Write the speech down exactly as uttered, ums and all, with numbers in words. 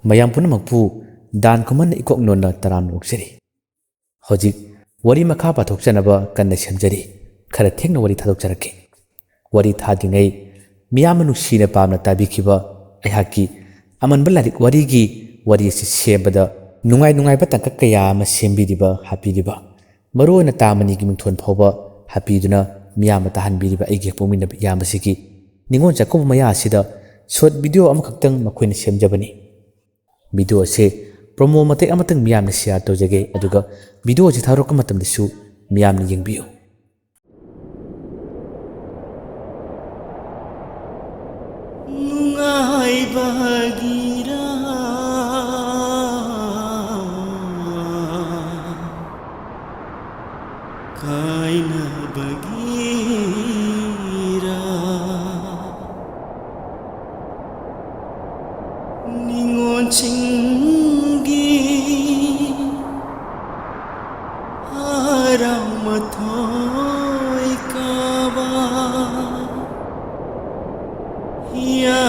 ꯃꯌꯥꯝ ꯄꯨꯝꯅꯃꯛꯄꯨ ꯗꯥꯟ ꯈꯨꯃꯟꯅ ꯏꯀꯣꯛ ꯅꯣꯟꯅ ꯇꯔꯥꯝꯅ ꯑꯣꯛꯆꯔꯤ꯫ ꯍꯧꯖꯤꯛ ꯋꯥꯔꯤ ꯃꯈꯥ ꯄꯥꯊꯣꯛꯆꯅꯕ ꯀꯟꯅ ꯁꯦꯝꯖꯔꯤ꯫ ꯈꯔ ꯊꯦꯡꯅ ꯋꯥꯔꯤ ꯊꯥꯗꯣꯛꯆꯔꯛꯀꯦ꯫ ꯋꯥꯔꯤ ꯊꯥꯗ꯭ꯔꯤꯉꯩ ꯃꯤꯌꯥꯝꯅ ꯅꯨꯡꯁꯤꯅ ꯄꯥꯝꯅ ꯇꯥꯕꯤꯈꯤꯕ ꯑꯩꯍꯥꯛꯀꯤ ꯑꯃꯟꯕ ꯂꯥꯏꯔꯤꯛ ꯋꯥꯔꯤꯒꯤ ꯋꯥꯔꯤ ꯑꯁꯤ ꯁꯦꯝꯕꯗ ꯅꯨꯡꯉꯥꯏ ꯅꯨꯡꯉꯥꯏꯕ ꯇꯥꯡꯀꯛ ꯀꯌꯥ ꯑꯃ ꯁꯦꯝꯕꯤꯔꯤꯕ, ꯍꯥꯞꯄꯤꯔꯤꯕ ꯃꯔꯨꯑꯣꯏꯅ ꯇꯥ ꯃꯅꯤꯒꯤ ꯃꯤꯡꯊꯣꯟ ꯐꯥꯎꯕ ꯍꯥꯞꯄꯤꯗꯨꯅ ꯃꯤꯌꯥꯝꯅ ꯇꯥꯍꯟꯕꯤꯔꯤꯕ ꯑꯩꯒꯤ ꯍꯦꯛ ꯄꯣꯛꯃꯤꯟꯅꯕ ꯏꯌꯥꯝꯕꯁꯤꯒꯤ ꯅꯤꯉꯣꯜ ꯆꯥꯛꯀꯧꯕ ꯃꯌꯥ ꯑꯁꯤꯗ short video ꯑꯃꯈꯛꯇꯪ ꯃꯈꯣꯏꯅ ꯁꯦꯝꯖꯕꯅꯤ꯫ Video ꯑꯁꯤ promo ꯃꯇꯦꯛ ꯑꯃꯇꯪ ꯃꯤꯌꯥꯝꯅ share ꯇꯧꯖꯒꯦ, ꯑꯗꯨꯒ video ꯑꯁꯤ ꯊꯥꯗꯣꯔꯛꯄ ꯃꯇꯝꯗꯁꯨ ꯃꯤꯌꯥꯝꯅ ꯌꯦꯡꯕꯤꯌꯨ꯫ ꯅꯨꯡꯉꯥꯏꯕꯒꯤꯔꯥ, ꯀꯥꯏꯅꯕꯒꯤꯔꯥ, ꯅꯤꯉꯣꯜꯁꯤꯡꯒꯤ ꯍꯔꯥꯎ ꯃꯊꯣꯏ ꯀꯥꯕ꯫ ꯌꯥ